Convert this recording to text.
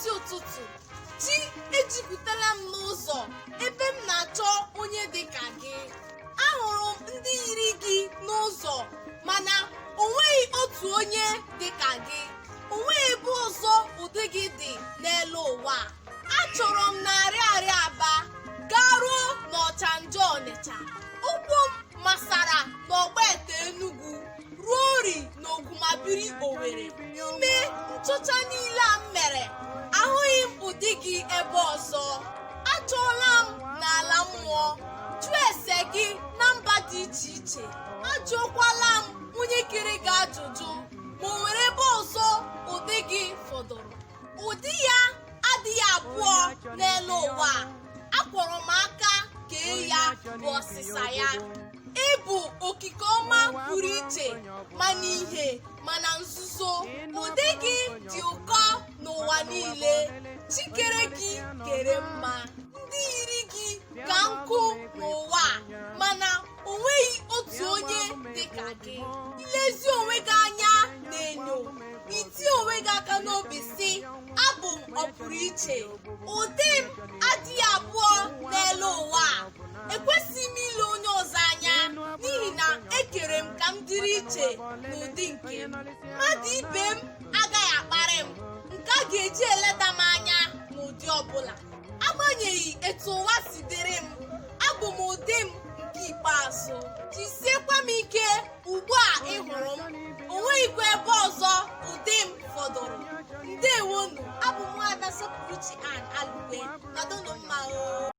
N'isi ụtụtụ, chi ejipụtala m n'ụzọ ebe m na-achọ onye dị ka gị. Ahụrụ m ndị yiri gị n'ụzọ, mana o nweghị otu onye dị ka gị. O nweghị ebe ọzọ ụdị gị dị n'elu ụwa a. Achọrọ m na Arịarịa Aba gaa ruo n'Ọchanja Ọnịcha. Ụkwụ m masara n'Ọgbaete Enugu ruo Ori na Ogwumabiri Owere. Ime nchọcha niile a m mere, ahụghị m ụdị gị ebe ọzọ. Achọọla m n'ala mmụọ, jụọ ese gị na mba dị iche iche. Ajụọkwala m onye kere gị ajụjụ ma o nwere ebe ọzọ ụdị gị fọdụrụ. Ụdị ya adịghị abụọ n'elu ụwa a. Akwọrọ m aka kee ya bụ ọsịsa ya. Ị bụ okike ọma pụrụ iche, ma n'ihe ma na nzuzo. Ụdị gị dị ụkọ n'ụwa niile. Chi kere gị kere mma. Ndị yiri gị ka nkụ n'ụwa a, mana o nweghị otu onye dị ka gị. Ilezi onwe gị anya n'enyo, iti onwe gị aka n'obi sị, "Abụ m ọpụrụ iche. Ụdị m adịghị abụọ n'elu ụwa a. Ekwesịghị m ile onye ọzọ anya n'ihi na ekere m ka m dịrị iche n'ụdị nke m. Mmadụ ibe m agaghị akparị m nke a ga-eji eleda m anya n'ụdị ọbụla. Agbanyeghị etu ụwa si dịrị m, abụ m ụdị m nke ikpeazụ. Jisiekwa m ike ugbu a ị hụrụ m. O nweghịkwa ebe ọzọ ụdị m fọdụrụ." Ndewonu, abụ m Nwaada Sọpụrụchi Ann Alukwe. Nọdụnụ mma o.